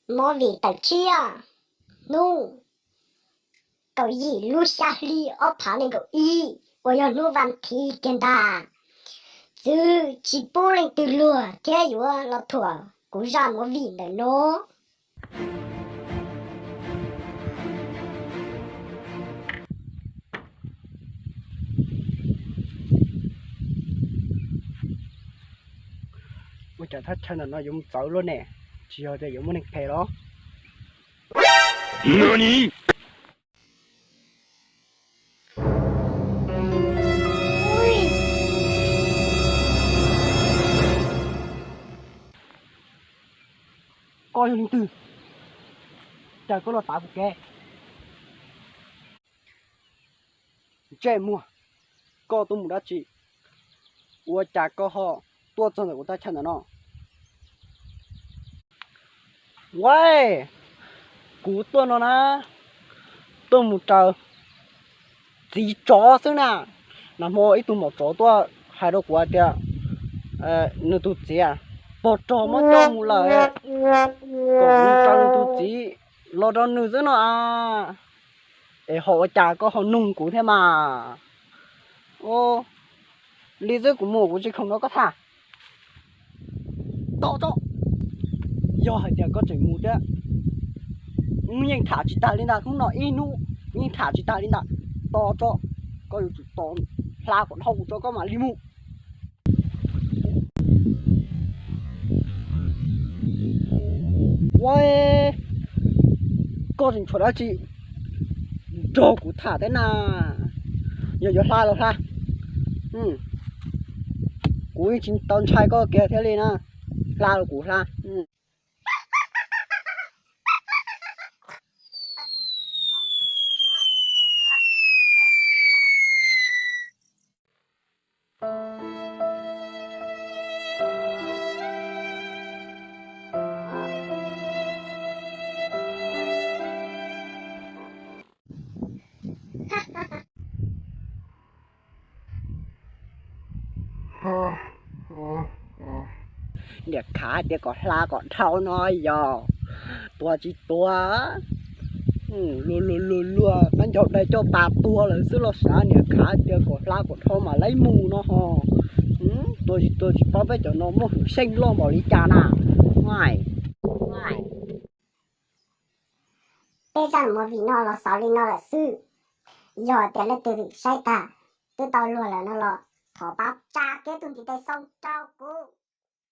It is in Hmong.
Movie tawm tshiab, hnub kaum yim lub xya hli ob phav nees nkaum ib uas yog hnub vas thiv kiag ntag. Txwv tsis pub leej twg luag thiab yuav los thuam kuv zaj movie ntawm no. Ua cas thaj chaw ntawm no yuav mus txawv luaj ne? Tsis yog tias yuav muaj neeg phem los? Koj yog leej twg? Cas koj los tav kuv kev? Ntsej muag, koj tuaj mus dab tsi? Ua cas koj ho tuaj txog ntawm kuv thaj chaw ntawm no? Ua, kuv tuaj no na, tuaj mus raws txiv tsov xwb na. Nag hmo ib tug maum tsov tuaj hais rau kuv hais tias nws tus txiv pog rog muab coj mus lawm, kom kuv raws nws tus txiv los rau nws xwb no a. Es ho ua cas koj ho nug kuv thiab mas? Li xwb kuv mus kuv tsis khoom nrog koj tham. Tos tso, yog hais tias koj tseem mus thiab, yeej tham tsis tag li ntag, hnub no ib hnub yeej tham tsis tag li ntag. Tos tso, koj yuav tsum tos hla kom dhau tso koj mam li mus. Ua, koj tseem tshuav dab tsi nrog kuv tham thiab na? Yog yuav hla los hla, kuv yeej tsis tau ntshai koj kiag thiab li na. Hla los kuv hla. Niam khav tias kom hla kom dhau no yog tuag tsis tuag, luag luag luag luag qab ncaug dai coj pas tuag lawm xwb los xav, niam khav tias kom hla kom dhau mam li mus no ho. Tuag tsis tuag tsis paub peb cov no muaj hwj xeeb loj npaum li cas na. Peb zaj movie no los xaus li no lawm xwb. Yog tias leej twg saib tag twb tau luag lawm no los thov pab tsa kiag tus ntiv tes xoo rau kuv.